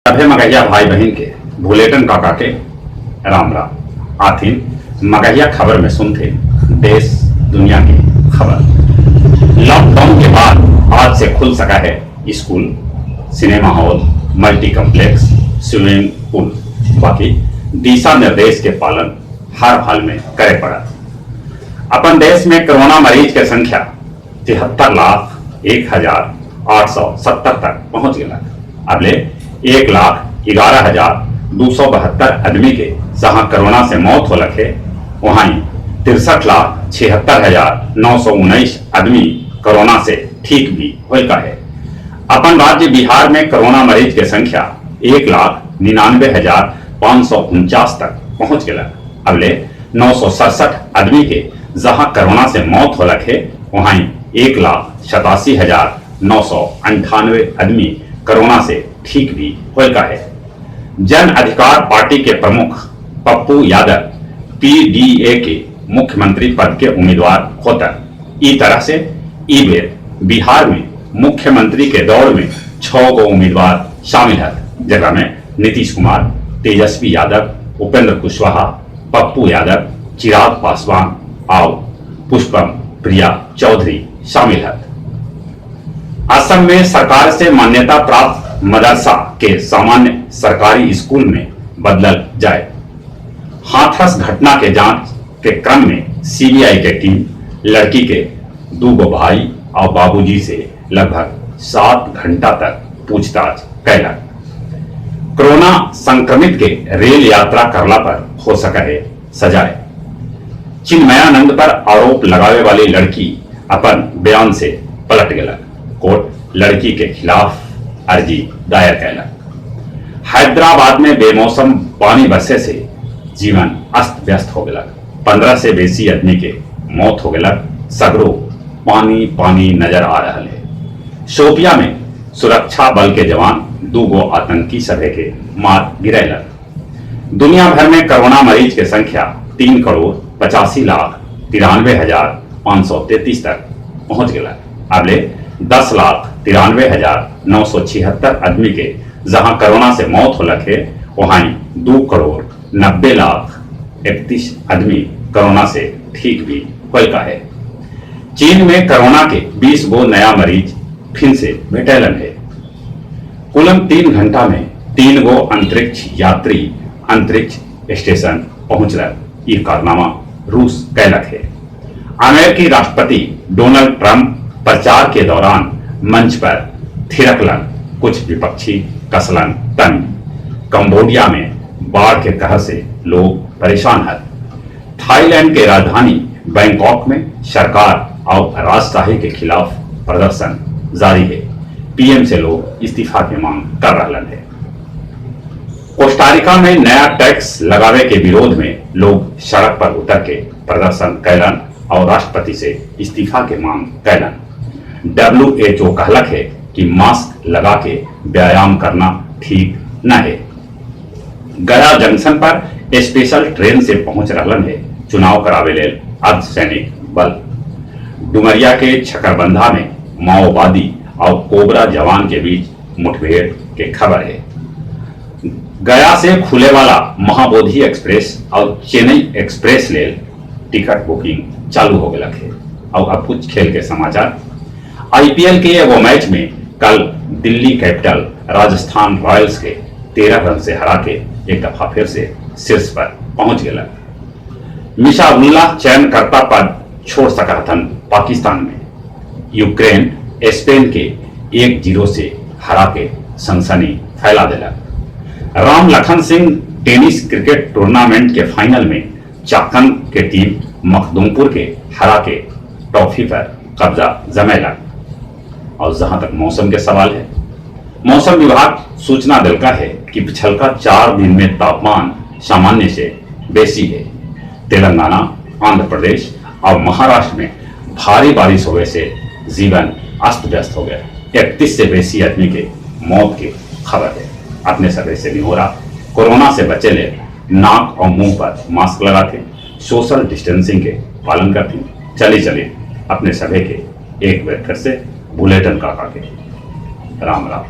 सभे मगहिया भाई-बहिन के भुलेटन काका के राम-राम। आथिन मगहिया खबर में सुनथिन देश दुनिया के खबर। लॉकडाउन के बाद आज से खुल सका है school, cinema hall, multi complex, swimming pool. बाकी दिशा निर्देश के पालन हर हाल में करे पड़त। अपन देश में कोरोना मरीज के संख्या 73,01,870 तक पहुंच गया। अबले 1,11,272 आदमी के जहां कोरोना से मौत होलक है, वहां 63,76,919 आदमी कोरोना से ठीक भी होल का है। अपन राज्य बिहार में कोरोना मरीज के संख्या 1,99,549 तक पहुंच गया। अबले 967 आदमी के जहां कोरोना से मौत होलक है, वहां 1,87,998 आदमी कोरोना से ठीक भी होल का है। जन अधिकार पार्टी के प्रमुख पप्पू यादव पीडीए के मुख्यमंत्री पद के उम्मीदवार होता। ई तरह से ई बेर बिहार में मुख्यमंत्री के दौड़ में 6 गो उम्मीदवार शामिल है, जगह में नीतीश कुमार, तेजस्वी यादव, उपेंद्र कुशवाहा, पप्पू यादव, चिराग पासवान और पुष्पम प्रिया चौधरी शामिल है। असम में सरकार से मान्यता प्राप्त मदरसा के सामान्य सरकारी स्कूल में बदलल जाए। हाथरस घटना के जांच के क्रम में सीबीआई के टीम लड़की के 2 गो भाई और बाबूजी से लगभग 7 घंटा तक पूछताछ कैलक। कोरोना संक्रमित के रेल यात्रा करला पर हो सका है सजाए। चिन्मयानंद पर आरोप लगावे वाली लड़की अपन बयान से पलट गया। कोर्ट लड़की के खिलाफ अर्जी दायर कैलक। हैदराबाद में बेमौसम पानी बरसे से जीवन अस्त व्यस्त हो गया। 15 से बेसी आदमी के मौत हो गया। सगरो पानी पानी नजर आ रहा है। शोपिया में सुरक्षा बल के जवान 2 गो आतंकी सभे के मार गिरैलक। दुनिया भर में कोरोना मरीज के संख्या 3,85,93,533 तक पहुंच गया। अबले 10,93,976 आदमी के जहां कोरोना से मौत होलक है, वहां 2,90,00,031 आदमी कोरोना से ठीक भी होल का है। चीन में कोरोना के 20 गो नया मरीज फिर से भेटैलन है। कुलम 3 घंटा में 3 गो अंतरिक्ष यात्री अंतरिक्ष स्टेशन पहुंचल। ये कारनामा रूस कैलक है। अमेरिकी राष्ट्रपति डोनाल्ड ट्रंप प्रचार के दौरान मंच पर थिरकलन, कुछ विपक्षी कसलन तन। कंबोडिया में बाढ़ के कहर से लोग परेशान हैं। थाईलैंड के राजधानी बैंकॉक में सरकार और राजशाही के खिलाफ प्रदर्शन जारी है। पीएम से लोग इस्तीफा की मांग कर रहे हैं। कोस्टारिका में नया टैक्स लगावे के विरोध में लोग सड़क पर उतर के प्रदर्शन कैलन और राष्ट्रपति से इस्तीफा के मांग कैलन। WHO कहलक है कि मास्क लगा के व्यायाम करना ठीक न है। गया जंक्शन पर स्पेशल ट्रेन से पहुंच रहलन है चुनाव करावे लेल अर्धसैनिक बल। डुमरिया के छकरबंधा में माओवादी और कोबरा जवान के बीच मुठभेड़ के खबर है। गया से खुले वाला महाबोधि एक्सप्रेस और चेन्नई एक्सप्रेस लेल टिकट बुकिंग चालू हो गया है। और अब कुछ खेल के समाचार। आईपीएल के एगो मैच में कल दिल्ली कैपिटल राजस्थान रॉयल्स के 13 रन से हरा के एक दफा फिर से शीर्ष पर पहुंच गया। मिसाबुल्लाह चयनकर्ता पद छोड़ सका थन पाकिस्तान में। यूक्रेन स्पेन के 1-0 से हरा के सनसनी फैला दिला। Ram Lakhan Singh tennis cricket tournament के फाइनल में चाकन के टीम मखदुमपुर के हरा के ट्रॉफी पर कब्जा जमैला। और जहां तक मौसम के सवाल है, मौसम विभाग सूचना दिलका है कि पिछलका 4 दिन में तापमान सामान्य से बेसी है। तेलंगाना, आंध्र प्रदेश और महाराष्ट्र में भारी बारिश होने से जीवन अस्त व्यस्त हो गया। 31 से बेसी आदमी के मौत की खबर है। अपने सभी से नहीं हो रहा, कोरोना से बचे ले नाक और मुंह पर मास्क लगाते, सोशल डिस्टेंसिंग के पालन करते। चले चले अपने सभी के एक बार फिर से बुलेटिन काका के राम राम।